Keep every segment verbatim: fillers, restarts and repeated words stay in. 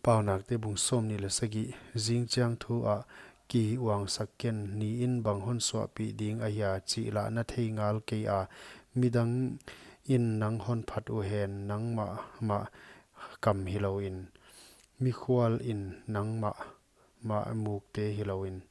Paunakte bung sawmnih leh sagih. Zingchiang thu ah kiuangsak ken, ni in bang hon suahpih ding ahia chih lah na thei ngal kei a, midang in nang hon phat uhen, nangmah mah kam hilou in, mikhual in nangmah mah mukte hilou in.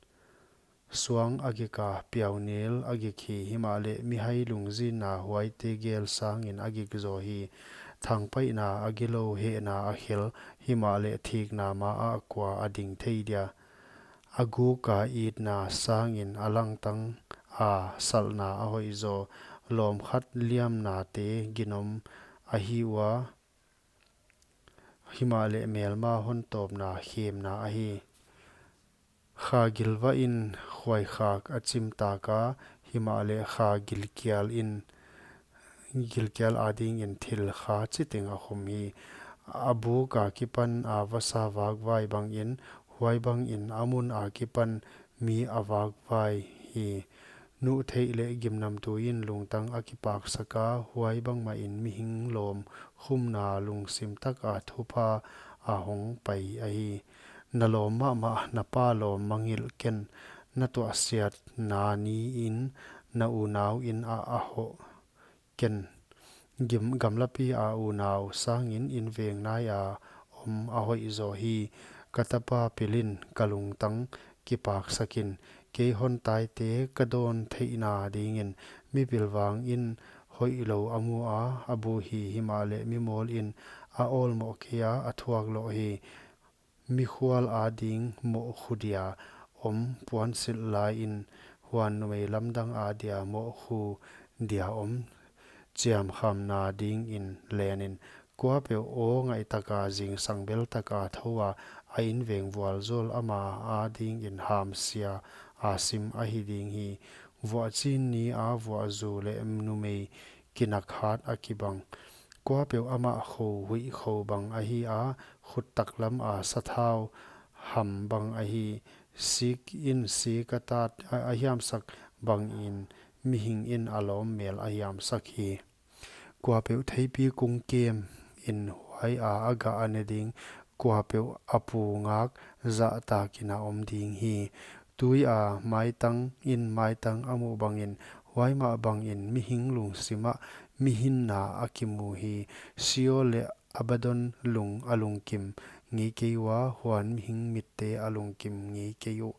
Suang a gik a, piaunel a gik hi, himahleh mihai lungzinna huaite gel sangin a gik zaw hi. Thangpaihna a gilou, hehna a khel, himahleh thikna ma ah kua a ding thei dia? A guk a itna sangin a langtang a, salhna a hoih zaw. Lawm khat liamnate ginom ahi ua, himahleh melma hon tawpna khemna ahi. Kha gilvah in khuaikhak a chimtak a, himahleh kha gilkial in, gilkial adingin thil kha chiteng a khum hi. A buk a kipan a vasa vakvai bangin, huai bangin a mun a kipan mi a vakvai hi. Nuhtheih leh gimnamtui in lungtang a kipaksak a, huai bangmah in mihing lawm khumna lungsim tak a thupha a hong pai ahi. Na lawm mahmah na pa lawm mangngilh ken, na tuahsiatna ni in na unau inn ah a hoh ken. Gim-, gamlapi a unau sangin inveng nai a om a hoih zaw hi. Ka tapa pil in ka lungtang kipaksak in, kei hon taite ka dawn theihna dingin. Mipilvang in hoihlou a mu a, a bu hi, himahleh mimawl in a awlmoh kei a, a thuak loh hi. Mikhual ading mawhkhu dia om puansilh lai in, huan numei lamdang adia mawhkhu dia om chiamkhamna dingin len in. Kuapeuh aw ngaih taka, zingsang bel taka thou a, a inveng vualzawl ama adingin hamsia a sim ahi ding hi. Vuahchin ni a vuahzu leh numei kinakhat a kibang. Kuapeuh amah khou huih khou bang ahi a, khut taklam a sathau ham bang ahi. Sik in sik a tat a, a hiamsak bangin mihing in a lawm mel a hiamsak hi. Kuapeuh theipi kung kem in huai a a gah a ne ding, kuapeuh a pu ngak zahtakin a om ding hi. Tui a maitang in maitang a muh bangin, huai mah bangin mihing lungsim ah mihinna a kimu hi. Sheol leh Abaddon lung a lungkim ngei kei ua, huan mihing mitte a lungkim ngei kei uh.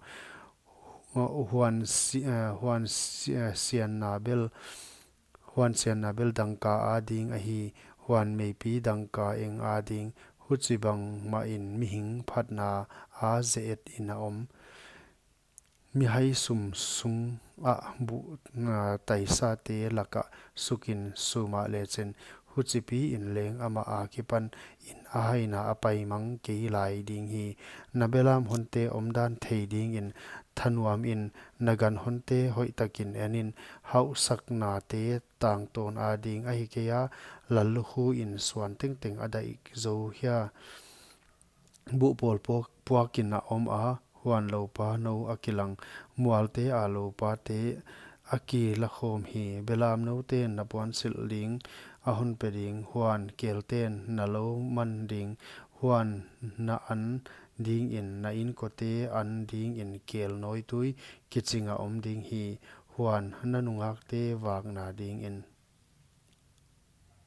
Huan si-, eh, huan si-, eh, sianna bel, huan sianna bel dangka ading ahi, huan meipi dangka eng ading, huchibang mahin mihing phatna a ze-et in a om. Mihai sum sung ah buh, ah, taisate lakah sukin sumah lechin, huchipi in leng amah akipan in a haina a paimang kei lai ding hi. Na belam honte omdan thei dingin thanuam in, na gan honte hoihtakin en in, hauhsaknate tangtawn ading ahi kei a, lallukhu in suan tengteng a daih zou hia. Buh pawl puak, puakin a om a, huan loupa nou a kilang, mualte a loupate a kilakhawm hi. Belam noute na puansilh ding a honpe ding, huan kelten na lou man ding, huan na an dingin, na inkote an dingin kel nawitui kiching a om ding hi, huan na nungakte vakna dingin.